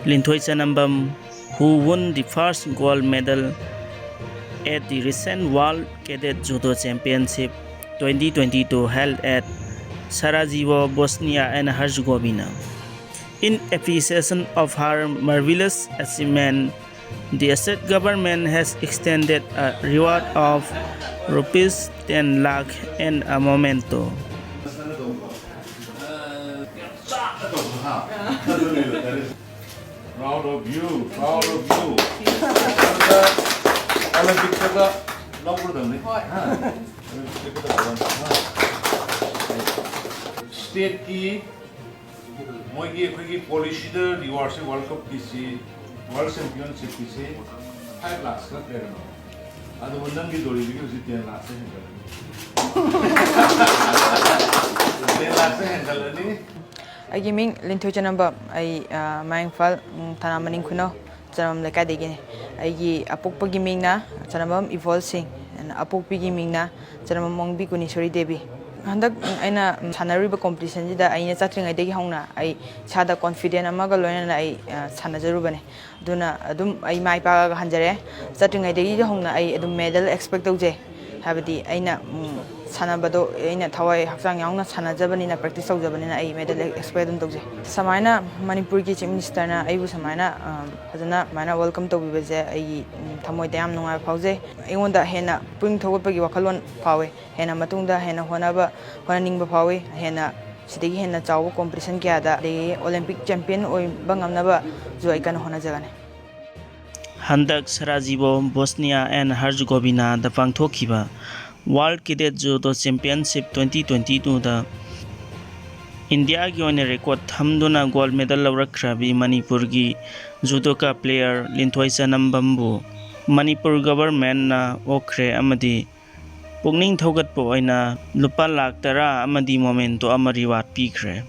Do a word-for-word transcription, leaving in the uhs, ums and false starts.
Linthoi Chanambam, who won the first gold medal at the recent World Cadet Judo Championship twenty twenty-two held at Sarajevo, Bosnia and Herzegovina. In appreciation of her marvelous achievement, the state government has extended a reward of rupees ten lakh and a memento. Proud of you, proud of you. Olympic ꯇꯒ ꯂꯧꯒꯗꯕꯅꯤ꯫ ꯍꯣꯏ꯫ Olympic ꯇꯒ ꯂꯧꯒꯗꯕꯅꯤ꯫ State ꯀꯤ ꯃꯣꯏꯒꯤ ꯑꯩꯈꯣꯏꯒꯤ policy ꯗ reward ꯁꯦ World Cup ꯀꯤꯁꯤ, World Championship ꯀꯤꯁꯤ five lakhs ꯈꯛ ꯂꯩꯔꯝꯃꯦ꯫ ꯑꯗꯨꯕꯨ ꯅꯪꯒꯤ ꯗꯣꯂꯤꯗꯨꯒꯤ ꯍꯧꯖꯤꯛ ten lakhs ꯍꯦꯟꯒꯠꯂꯅꯤ꯫ Ten lakhs ꯍꯦꯟꯒꯠꯂꯅꯤ꯫ ꯑꯩꯒꯤ ꯃꯤꯡ ꯂꯤꯟꯊꯣꯏ ꯆꯅꯝꯕꯝ꯫ ꯑꯩ ꯑ, ꯃꯌꯥꯡ ꯏꯝꯐꯥꯜ, ꯎꯝ, ꯊꯅꯥ ꯃꯅꯤꯡ ꯈꯨꯅꯧ ꯆꯅꯝꯕꯝ ꯂꯩꯀꯥꯏꯗꯒꯤꯅꯤ꯫ ꯑꯩꯒꯤ ꯑꯄꯣꯛꯄꯒꯤ ꯃꯤꯡꯅ ꯆꯅꯝꯕꯝ ꯏꯕꯣꯜ ꯁꯤꯡ, ꯑꯄꯣꯛꯄꯤꯒꯤ ꯃꯤꯡꯅ ꯆꯅꯝꯕꯝ ꯑꯣꯡꯕꯤ ꯀꯨꯅꯤꯁꯣꯔꯤ ꯗꯦꯕꯤ꯫ ꯍꯟꯗꯛ ꯑꯩꯅ ꯁꯥꯟꯅꯔꯨꯔꯤꯕ competition ꯁꯤꯗ ꯑꯩꯅ ꯆꯠꯇ꯭ꯔꯤꯉꯩꯗꯒꯤ ꯍꯧꯅ ꯑꯩ ꯏꯁꯥꯗ confident ꯑꯃꯒ ꯂꯣꯏꯅꯅ ꯑꯩ, ꯑ, ꯁꯥꯟꯅꯖꯔꯨꯕꯅꯦ꯫ ꯑꯗꯨꯅ ꯑꯗꯨꯝ ꯑꯩ ꯃꯥꯏ ꯄꯥꯛꯑꯒ ꯍꯟꯖꯔꯦ꯫ ꯆꯠꯇ꯭ꯔꯤꯉꯩꯗꯒꯤ ꯍꯧꯅ ꯑꯩ ꯑꯗꯨꯝ medal expect ꯇꯧꯖꯩ꯫ ꯍꯥꯏꯕꯗꯤ ꯑꯩꯅ, ꯎꯝ, ꯁꯥꯟꯅꯕꯗꯣ ꯑꯩꯅ ꯊꯋꯥꯏ ꯍꯛꯆꯥꯡ ꯌꯥꯎꯅ ꯁꯥꯟꯅꯖꯕꯅꯤꯅ, practice ꯇꯧꯖꯕꯅꯤꯅ ꯑꯩ medal expect ꯑꯗꯨꯝ ꯇꯧꯖꯩ꯫ ꯁꯨꯃꯥꯏꯅ ꯃꯅꯤꯄꯨꯔꯒꯤ Chief Minister ꯅ ꯑꯩꯕꯨ ꯁꯨꯃꯥꯏꯅ, ꯑ, ꯐꯖꯅ ꯁꯨꯃꯥꯏꯅ welcome ꯇꯧꯕꯤꯕꯁꯦ ꯑꯩꯒꯤ, ꯎꯝ, ꯊꯃꯣꯏꯗ ꯌꯥꯝ ꯅꯨꯡꯉꯥꯏꯕ ꯐꯥꯎꯖꯩ꯫ ꯑꯩꯉꯣꯟꯗ ꯍꯦꯟꯅ ꯄꯨꯛꯅꯤꯡ ꯊꯧꯒꯠꯄꯒꯤ ꯋꯥꯈꯜꯂꯣꯟ ꯐꯥꯎꯋꯦ꯫ ꯍꯦꯟꯅ ꯃꯇꯨꯡꯗ ꯍꯦꯟꯅ ꯍꯣꯠꯅꯕ, ꯍꯣꯠꯅꯅꯤꯡꯕ ꯐꯥꯎꯋꯤ꯫ ꯍꯦꯟꯅ ꯁꯤꯗꯒꯤ ꯍꯦꯟꯅ ꯆꯥꯎꯕ competition ꯀꯌꯥꯗ, ꯑꯗꯒꯤ Olympic champion ꯑꯣꯏꯕ ꯉꯝꯅꯕꯁꯨ ꯑꯩ ꯀꯟꯅ ꯍꯣꯠꯅꯖꯒꯅꯤ꯫ ꯍꯟꯗꯛ ꯁꯔꯥꯖꯤꯕꯣ, Bosnia and Herzegovina ꯗ ꯄꯥꯡꯊꯣꯛꯈꯤꯕ World Cadet Judo Championship twenty twenty-two ꯗ ꯏꯟꯗꯤꯌꯥꯒꯤ ꯑꯣꯏꯅ record ꯊꯝꯗꯨꯅ gold medal ꯂꯧꯔꯛꯈ꯭ꯔꯕꯤ ꯃꯅꯤꯄꯨꯔꯒꯤ judoka player ꯂꯤꯟꯊꯣꯏ ꯆꯅꯝꯕꯝꯕꯨ ꯃꯅꯤꯄꯨꯔ government ꯅ ꯑꯣꯛꯈ꯭ꯔꯦ ꯑꯃꯗꯤ ꯄꯨꯛꯅꯤꯡ ꯊꯧꯒꯠꯄ ꯑꯣꯏꯅ ꯂꯨꯄꯥ ꯂꯥꯈ ꯇꯔꯥ ꯑꯃꯗꯤ memento ꯑꯃ reward ꯄꯤꯈ꯭ꯔꯦ꯫